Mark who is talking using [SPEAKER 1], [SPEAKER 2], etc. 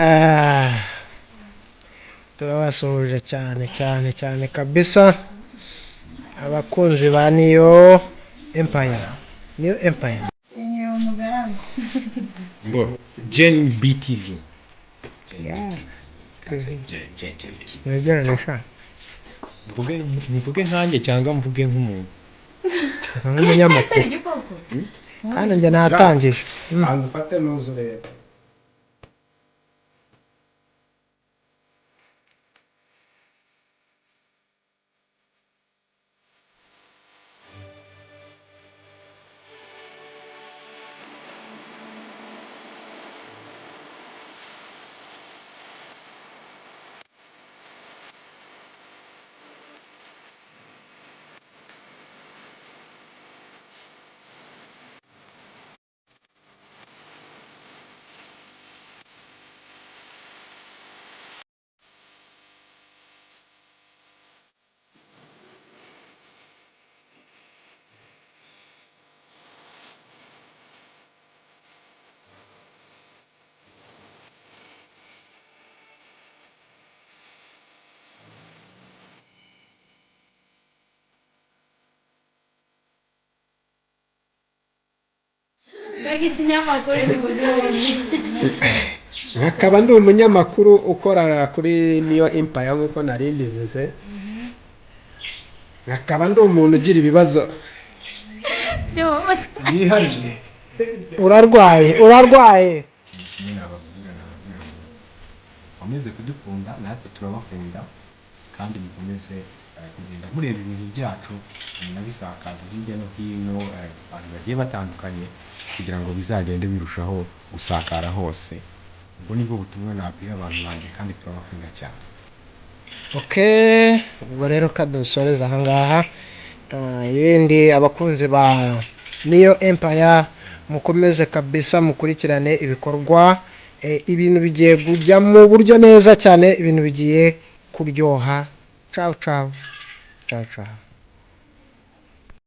[SPEAKER 1] Ah, turabasuhuje cyane cyane cyane kabisa, abakunzi ba Niyo Empire, Niyo Empire.
[SPEAKER 2] Ni umugaragu.
[SPEAKER 3] Ngo Gen BTV.
[SPEAKER 1] Yeah.
[SPEAKER 3] Gen TV.
[SPEAKER 1] Mwegerane sha.
[SPEAKER 3] Mvuge nkanjye cyangwa mvuge nk'umuntu?
[SPEAKER 1] Nk'umunyamakuru.
[SPEAKER 2] Igikoko.
[SPEAKER 1] Kandi njye natangije.
[SPEAKER 4] Banza ufate n'uzurebe.
[SPEAKER 2] Mbega ikinyamakuru kivuga ibintu.
[SPEAKER 1] Nkaba ndi umunyamakuru ukorera kuri Niyo Empire nk'uko nari mbivuze, nkaba ndi umuntu ugira ibibazo
[SPEAKER 4] Yihariye.
[SPEAKER 1] Urarwaye, urarwaye.
[SPEAKER 3] Kimwe nababwira, nababwira ngo mukomeze kudukunda, natwe turabakunda, kandi mukomeze kugenda mureba ibintu byacu, munabisakaza hirya no hino, abantu bagiye batandukanye, kugira ngo bizagende birushaho gusakara hose. Ubwo nibwo butumwa nabwira abantu banjye, kandi turabakunda cyane.
[SPEAKER 1] Okay, ubwo rero kadusoreza ahangaha. Ibindi, abakunzi ba Niyo Empire, mukomeze kabisa mukurikirane ibikorwa. Ibintu bigiye kujya mu buryo neza cyane, ibintu bigiye kuryoha. Ciao ciao ciao ciao.